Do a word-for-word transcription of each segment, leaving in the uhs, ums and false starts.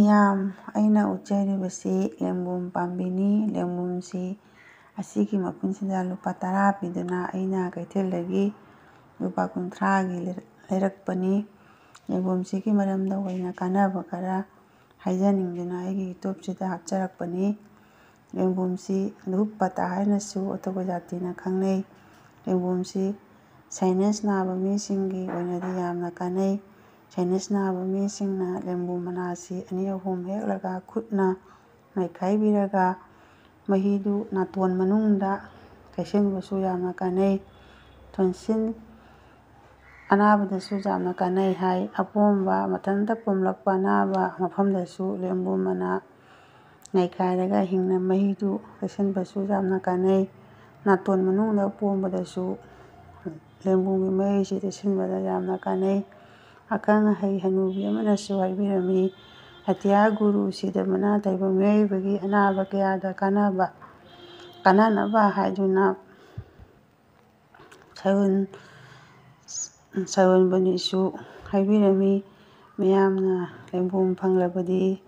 ꯃꯤꯌꯥꯝ, ꯑꯩꯅ ꯎꯠꯆꯔꯤꯕꯁꯤ ꯂꯦꯡꯕꯨꯝ ꯄꯥꯝꯕꯤꯅꯤ꯫ ꯂꯦꯡꯕꯨꯝꯁꯤ ꯑꯁꯤꯒꯤ ꯃꯈꯨꯟꯁꯤꯗ ꯂꯨꯄꯥ ꯇꯔꯥ ꯄꯤꯗꯨꯅ ꯑꯩꯅ ꯀꯩꯊꯦꯜꯗꯒꯤ ꯂꯨꯄꯥ ꯀꯨꯟꯊ꯭ꯔꯥꯒꯤ ꯂꯩꯔꯛꯄꯅꯤ꯫ ꯂꯦꯡꯕꯨꯝꯁꯤꯒꯤ ꯃꯔꯝꯗ ꯑꯣꯏꯅ ꯀꯥꯟꯅꯕ ꯈꯔ ꯍꯥꯏꯖꯅꯤꯡꯗꯨꯅ ꯑꯩꯒꯤ YouTubeꯁꯤꯗ ꯍꯥꯞꯆꯔꯛꯄꯅꯤ꯫ ꯂꯦꯡꯕꯨꯝꯁꯤ ꯙꯨꯞ ꯄꯇꯥ ꯍꯥꯏꯅꯁꯨ ꯑꯇꯣꯞꯄ ꯖꯥꯇꯤꯅ ꯈꯪꯅꯩ꯫ ꯂꯦꯡꯕꯨꯝꯁꯤ sinus ꯅꯥꯕ ꯃꯤꯁꯤꯡꯒꯤ ꯑꯣꯏꯅꯗꯤ ꯌꯥꯝꯅ ꯀꯥꯟꯅꯩ꯫ Sinus ꯅꯥꯕ ꯃꯤꯁꯤꯡꯅ ꯂꯦꯡꯕꯨꯝ ꯃꯅꯥꯁꯤ ꯑꯅꯤ ꯑꯍꯨꯝ ꯍꯦꯛꯂꯒ ꯈꯨꯠꯅ ꯅꯩꯈꯥꯏꯕꯤꯔꯒ ꯃꯍꯤꯗꯨ ꯅꯥꯇꯣꯟ ꯃꯅꯨꯡꯗ ꯇꯩꯁꯤꯟꯕꯁꯨ ꯌꯥꯝꯅ ꯀꯥꯟꯅꯩ꯫ Tonsil ꯑꯅꯥꯕꯗꯁꯨ ꯌꯥꯝꯅ ꯀꯥꯟꯅꯩ ꯍꯥꯏ꯫ ꯑꯄꯣꯝꯕ ꯃꯊꯟꯇ ꯄꯣꯝꯂꯛꯄ ꯑꯅꯥꯕ ꯃꯐꯝꯗꯁꯨ ꯂꯦꯡꯕꯨꯝ ꯃꯅꯥ ꯅꯩꯈꯥꯏꯔꯒ ꯍꯤꯡꯅ ꯃꯍꯤꯗꯨ ꯇꯩꯁꯤꯟꯕꯁꯨ ꯌꯥꯝꯅ ꯀꯥꯟꯅꯩ꯫ ꯅꯥꯇꯣꯟ ꯃꯅꯨꯡꯗ ꯄꯣꯝꯕꯗꯁꯨ ꯂꯦꯡꯕꯨꯝꯒꯤ ꯃꯍꯤꯁꯤ ꯇꯩꯁꯤꯟꯕꯗ ꯌꯥꯝꯅ ꯀꯥꯟꯅꯩ꯫ ꯑꯈꯪ ꯑꯍꯩ ꯍꯅꯨꯕꯤ ꯑꯃꯅꯁꯨ ꯍꯥꯏꯕꯤꯔꯝꯃꯤ, "ꯑꯇꯤꯌꯥ ꯒꯨꯔꯨ ꯁꯤꯗ ꯃꯅꯥ ꯇꯩꯕ ꯃꯤꯑꯣꯏꯕꯒꯤ ꯑꯅꯥꯕ ꯀꯌꯥꯗ ꯀꯥꯟꯅꯕ, ꯀꯥꯟꯅꯅꯕ" ꯍꯥꯏꯗꯨꯅ꯫ ꯁꯌꯣꯟ-, ꯁꯌꯣꯟꯕꯅꯤꯁꯨ ꯍꯥꯏꯕꯤꯔꯝꯃꯤ, ꯃꯤꯌꯥꯝꯅ ꯂꯦꯡꯕꯨꯝ ꯐꯪꯂꯕꯗꯤ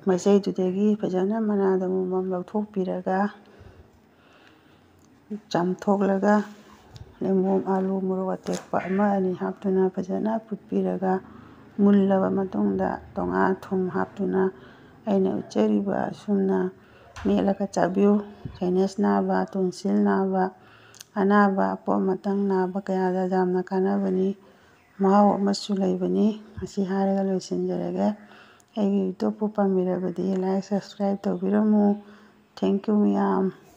ꯃꯆꯩꯗꯨꯗꯒꯤ ꯐꯖꯅ ꯃꯅꯥꯗ ꯃꯨꯃꯝ ꯂꯧꯊꯣꯛꯄꯤꯔꯒ, ꯆꯥꯝꯊꯣꯛꯂꯒ, ꯂꯦꯡꯕꯨꯝ, ꯑꯥꯂꯨ, ꯃꯣꯔꯣꯛ ꯑꯇꯦꯛꯄ ꯑꯃ ꯑꯅꯤ ꯍꯥꯞꯇꯨꯅ ꯐꯖꯅ ꯐꯨꯠꯄꯤꯔꯒ, ꯃꯨꯜꯂꯕ ꯃꯇꯨꯡꯗ ꯇꯣꯉꯥ ꯊꯨꯝ ꯍꯥꯞꯇꯨꯅ ꯑꯩꯅ ꯎꯠꯆꯔꯤꯕ ꯑꯁꯨꯝꯅ ꯃꯦꯠꯂꯒ ꯆꯥꯕꯤꯌꯨ꯫ Sinus ꯅꯥꯕ, tonsil ꯅꯥꯕ, ꯑꯅꯥꯕ ꯑꯄꯣꯝ ꯑꯇꯪ ꯅꯥꯕ ꯀꯌꯥꯗ ꯌꯥꯝꯅ ꯀꯥꯟꯅꯕꯅꯤ꯫ ꯃꯍꯥꯎ ꯑꯃꯁꯨ ꯂꯩꯕꯅꯤ꯫ ꯑꯁꯤ ꯍꯥꯏꯔꯒ ꯂꯣꯏꯁꯤꯟꯖꯔꯒꯦ꯫ ꯑꯩꯒꯤ YouTubeꯄꯨ ꯄꯥꯝꯕꯤꯔꯕꯗꯤ like, subscribe ꯇꯧꯕꯤꯔꯝꯃꯨ꯫ Thank you ꯃꯌꯥꯝ꯫